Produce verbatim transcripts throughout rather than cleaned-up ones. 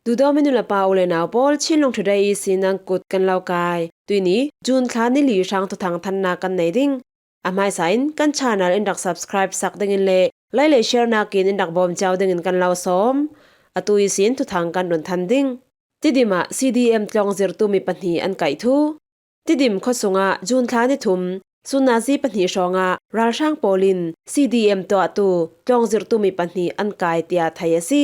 Tudomi nulapa u le nau pawl, Chinlung Today ihsin an kut kan lo kai. Tuini June thla ni li hrang thuthang thanna kan nei ding. A hmaisa in kan channel in rak subscribe sak dingin le like le share nakin in rak bawm ciau dingin kan lo sawm. Atu ihsin thuthang kan run than ding. Tidim ah C D M tlawng zirtu mi pahnih an kaih thu. Tidim khuasung ah June thla ni thum, sun nazi pahnih hrawng ah ralhrang pawl in C D M tuahtu tlawng zirtu mi pahnih an kai tiah thei a si.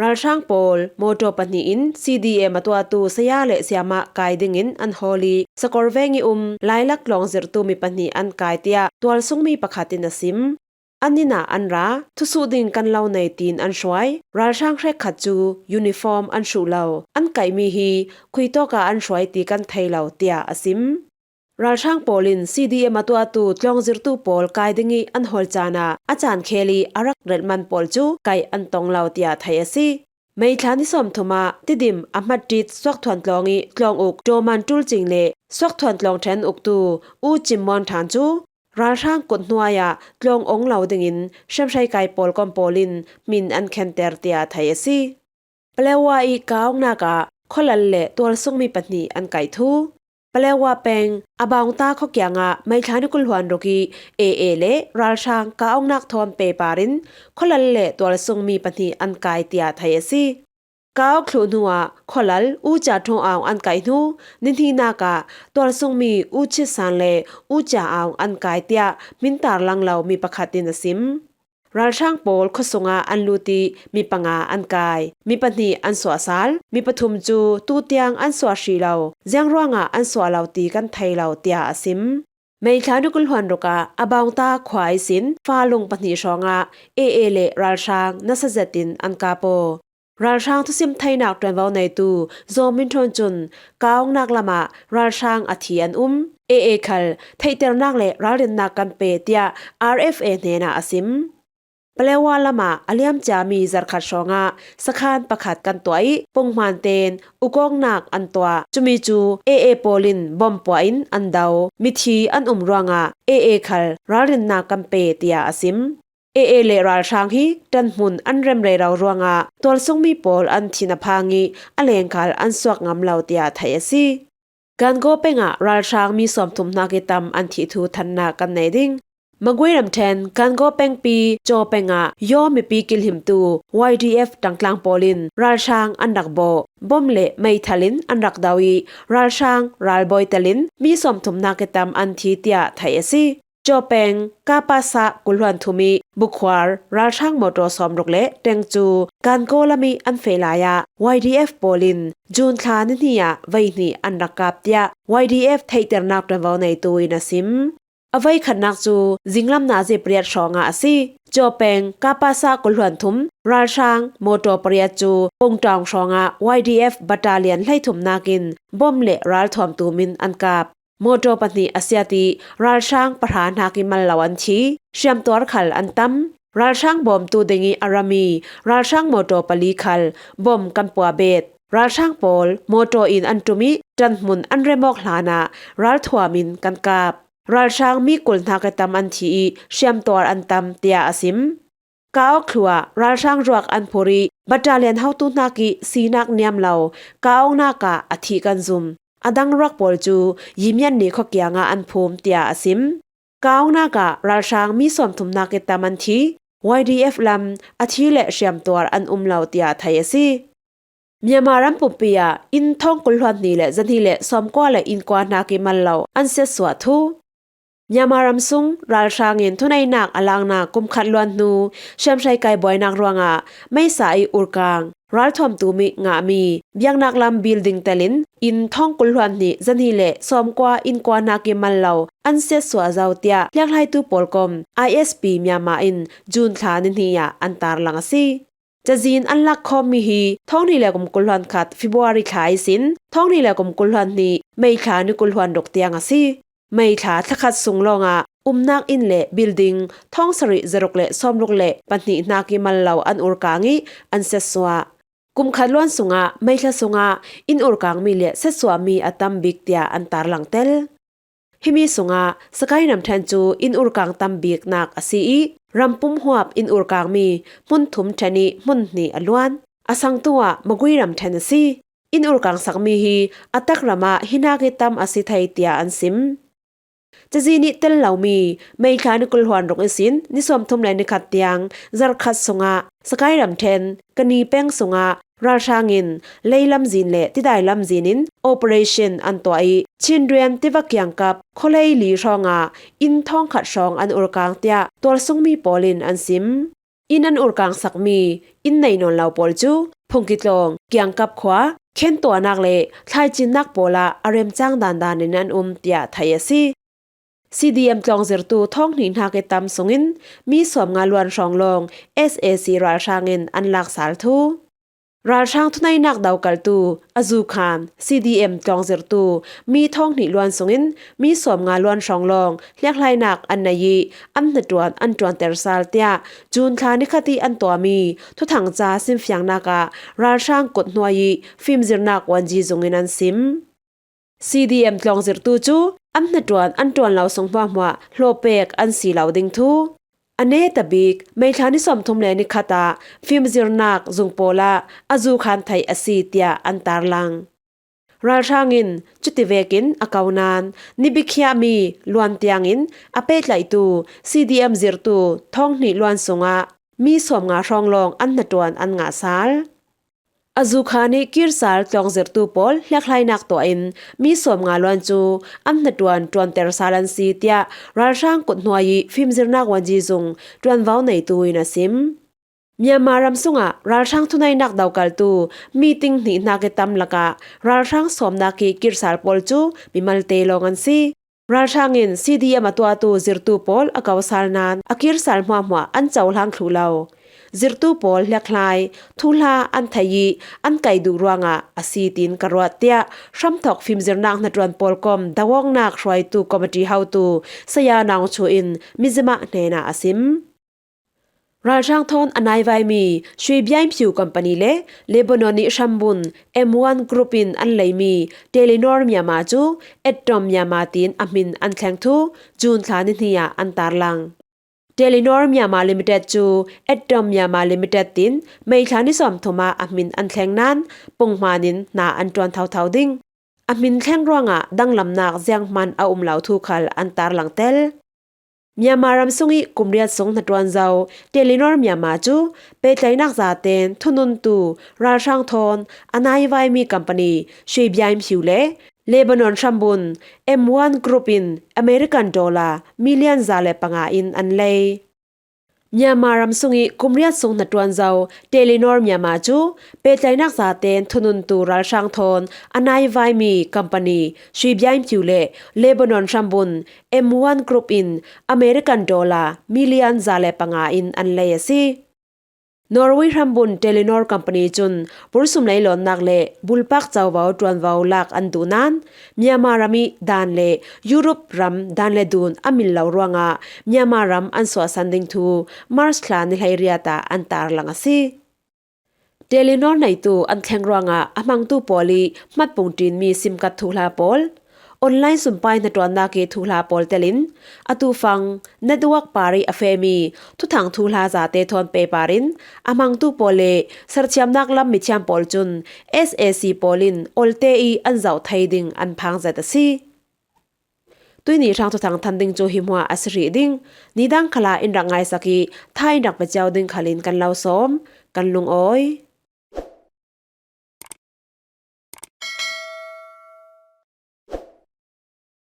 Ralhrang pawl mawtaw pahnih in C D M a tuahtu saya le siamah kai dingin an hawl ih, Sakawr veng ih um Lailak tlawng zirtu mi pahnih an kai tiah tualsung mi pakhat in a sim. An inn ah an ra, thusuh ding kan lo nei tiin an hruai. Ralhrang hrekkhat cu uniform an hruh lo, an kaihmi hi khuitawk ah an hruai ti kan thei lo, tiah a sim. Ralhrang pawl in C D M a tuahtu tlawng zirtu pawl kai ding ih an hawl caan ah a caan khel ih a rak relh man pawl cu kaih an tong lo, tiah thei a si. May thla ni sawmthum ah Tidim a hmatṭit Suakthuan tlawng ih tlawng uk Dawman Ṭulcing le Suakthuan tlawng ṭhen uktu U Cim Mawn Ṭhan cu ralhrang kut hnuai ah tlawng ong lo dingin hriamhrei kai pawl kom pawl in hmin an khenter, tiah thei a si. Palawa ih ka-awknak ah khualal le tualsung mi pahnih an kaih thu. Palawa peng a Bawngta khuakiang ah May thla ni kul hluan ruk ih A A le ralhrang ka-awknak thawn pehpar in khualal le tualsung mi pahnih an kai, tiah thei a si. Ka-awk thluh hnuah khualal U Ca Ṭhaw Aung an kaih hnu, nihnihnak ah tualsung mi U Chit San le U Ca Aung an kai, tiah hmin tarlang lo mi pakhat in a sim. Ralhrang pawl khuasung ah an lut ih mi panga an kai, mi pahnih an suah sal, mi pathum cu tutiang an suah hrih lo, ziang ruangah an suah lo ti kan thei lo, tiah a sim. May thla ni kul hluan ruk ah a Bawngta khua ihsin fa lung pahnih hrawng ah A A le ralhrang nasa zetin an kap aw. Ralhrang thusim theinak ṭuanvo neitu Zaw Min Ṭhawn cun ka-awknak lamah ralhrang a thi an um. A A khal theihternak le ralrinnak kan pe, tiah R F A hnenah a sim. Palawa lamah a liamciami zarhkhat hrawngah sakhan pakhat kan tuah ih, punghman tein ukawknak an tuah. Cumi cu A A pawl in bom puah in an do. Mithi an um ruangah A A khal ralrinnak kan pe, tiah a sim. A A le ralhrang hi ṭanhmun an rem rero ruangah tualsungmi pawl an thihna phang ih a lengkhal an suak ngam lo, tiah theih a si. Gangaw peng ah ralhrang mi sawmthum hnak ih tam an thih thu thannak kan nei ding. Magwe ramṭhen Gangaw pengpi Caw peng ah Yaw mipi kilhimtu Y D F ṭangtlang pawl in ralhrang an rak bawh. Bom le meithal in an rak do ih ralhrang ralbawi telin mi sawmthum hnak ih tam an thi, tiah theih a si. Caw peng Kapasa kul hluan thum ih Bukhuar ralhrang mawṭaw sawmruk le ṭeng cu Gangaw lam ih an feh lai ah Y D F pawl in June thla ni hnih ah voi hnih an rak kap, tiah Y D F theihternak ṭuanvo neitu in a sim. A voi khatnak cu zinglam nazi pariat hrawngah a si. Caw peng Kapasa kul hluan thum ralhrang mawṭaw pariat cu Pungṭawng hrawngah Y D F battalion hleithumnak in bom le ralthuam tum in an kap. Mawṭaw pahnih a siat ih ralhrang pahra hnak ih mal lo an thi. Hriamtuar khal an tam. Ralhrang bawmtu ding ih a rami ralhrang mawṭaw pali khal bom kan puah bet. Ralhrang pawl mawṭaw in an ṭum ih ṭanhmun an rem awk hlanah ralthuam in kan kap. Ralhrang mi kul hnak ih tam an thi ih hriamtuar an tam, tiah a sim. Ka-awk thluah ralhrang ruak an phur ih battalion hotu hnak ih sinak niam lo ka-awknak ah a thih kan zum. A dang ruak pawl cu Yimianni khua kiangah an phum, tiah a sim. Ka-awknak ah ralhrang mi sawmthum hnak ih tam an thi. Y D F lam a thi le hriamtuar an um lo, tiah theih a si. Myanmar ram pumpi ah inn thawng kul hluan hnih le zahnih le sawmkua le innkua hnak ih mal lo an siatsuah thu. Myanmar ram sung ralhrang in thuneihnak a laknak kum khat luan hnu hriamhrei kai buainak ruangah meisa ih urkang, ralthuam tum ih ngahmi biaknak lam building telin inn thawng kul hluan hnih zahnih le sawmkua innkua hnak ih mal lo an siatsuah zo, tiah hliakhlaitu pawl kom I S P Myanmar in June thla ni hnih ah an tarlang a si. Cazin an lakkhawmmi hi thawng hnih le kum kul hluan khat February thla ihsin thawng hnih le kum kul hluan hnih May thla ni kul hluan ruk tiang a si. May thla thlakhat sung lawngah umnak inn le building thawng sarih zaruk le sawmruk le pahnih hnak ih mal lo an urkang ih an siatsuah. Kum khat luan sungah May thla sungah inn urkangmi le siatsuahmi a tam bik, tiah an tarlang tel. Himi sungah Sagaing ramṭhen cu inn urkang tam biknak a si ih, rampum huap inn urkangmi hmun thum ṭhen ih hmun hnih a luan. A sangtu ah Magway ramṭhen a si. In urkang sakmi hi a tak ram ah hi nak i tam a si thei tiah an sim. Cazi nih tel lomi May thla ni kul hluan ruk ihsin ni sawmthum le ni khat tiang zarh khat sungah Sagaing ramṭhen Kani peng sungah ralhrang in lei lamzin le tidai lamzin in operation an tuah ih Chinrian tiva kiangkap khualei li hrawngah inn thawngkhat hrawng an urkang tiah tualsungmi pawl in an sim. Inn an urkang sakmi inn nei nawn lo pawl cu Phungkitlawng kiangkap khua khentuahnak le thlaicinnak pawl ah a remcang dandan in an um tiah theih a si. C D M tlawngzirtu thawng hnih hnak i tam sungin mi sawmnga luan hrawng lawng S A C ralhrang in an lak sal thu. Ralhrang thuneinak dokaltu a zukhan C D M tlawngzirtu mi thawng hnih luan sungin mi sawmnga luan hrawng lawng hliakhlainak an nei ih an hnaṭuan an ṭuanter sal tiah June thla ni khat ih an tuahmi thuthangca simfiangnak ah ralhrang kut hnuai ih fimzirnak wanji zung in an sim. C D M tlawngzirtu cu an hnaṭuan an ṭuan lo sung hmuahhmuah hlawpek an si lo ding thu a netabik May thla ni sawmthum le ni khat ah fimzirnak zung pawl ah a zukhan theih a si tiah an tarlang. Ralhrang in cuti vekin a ko nain ni bikhiahmi luan tiangin a pehtlaihtu C D M zirtu thawng hnih luan sungah mi sawmnga hrawng lawng an hnaṭuan an ngah sal. A zukhan ih kirsal tlawngzirtu pawl hliakhlainak tuah in mi sawmnga luan cu an hnaṭuan ṭuanter sal an si tiah ralhrang kut hnuai ih fimzirnak wanji zung ṭuanvo neitu in a sim. Myanmar ram sungah ralhrang thuneinak dokaltu meeting hnih hnak i tam lakah ralhrang sawmnak ih kirsal pawl cu mimalte lawng an si. Ralhrang in C D M a tuahtu zirtu pawl a ko sal nain a kirsal hmuahhmuah an cohlang thluh lo. Zirtu pawl hliakhlai, thuhla an theih ih an kaih duh ruangah a si tiin ka ruat tiah hramthawk fimzirnak hnaṭuan pawl kom doawknak hruaitu committee hotu Saya Naung Chu in Mizzima hnenah a sim. Ralhrang thawn a naivaimi Shui Biain Phiu Company le Lebanon ih hrambun M one Group in an leimi Telenor Myanmar cu Atom Myanmar tiin a hmin an thleng thu June thla ni hnih ah an tarlang. Telenor Myanmar Limited cu Atom Myanmar Limited tiin May thla ni sawmthum ah a hmin an thleng nain punghman in hna an ṭuan thotho ding. A hmin thleng ruangah danglamnak zianghman a um lo thu khal an tarlang tel. Myanmar ram sung ih kum riat sung hnaṭuan zo Telenor Myanmar cu pehtlaihnak zaten thununtu ralhrang thawn a naivaimi company Shui Biain Phiu le Lebanon hrambun M one Group in American dollar million za le panga in an lei. Myanmar ram sung ih kum riat sung hnaṭuan zo Telenor Myanmar cu pehtlaihnak zaten thununtu ralhrang thawn a naivaimi company Shui Biain Phiu le Lebanon hrambun M one Group in American dollar million za le panga in an lei a si. Norway hrambun Telenor company cun bursum leilawnnak le bulpak covo ṭuanvo lak an duh nain Myanmar ram ih dan le Europe ram dan le dun a mil lo ruangah Myanmar ram an suahsan ding thu March thla ni hleiriat ah an tarlang a si. Telenor neitu an thleng ruangah a hmangtu pawl ih hmatpung ṭinmi simkat thuhla pawl, online sumpai hnaṭuannak ih thuhla pawl telin a tuhfang network par ih a fehmi thuthang thuhla zate thawn pehpar in a hmangtu pawl le serthiamnak lam mithiam pawl cun S A C pawl in olte ih an zoh thei ding an phang zet a si. Tuihni hrang thuthang than ding cu hi hmuah a si hrih ding. Nidang khalah in rak ngaisak ih tha in rak pe cio ding khalin kan lo sawm, kan lungawi.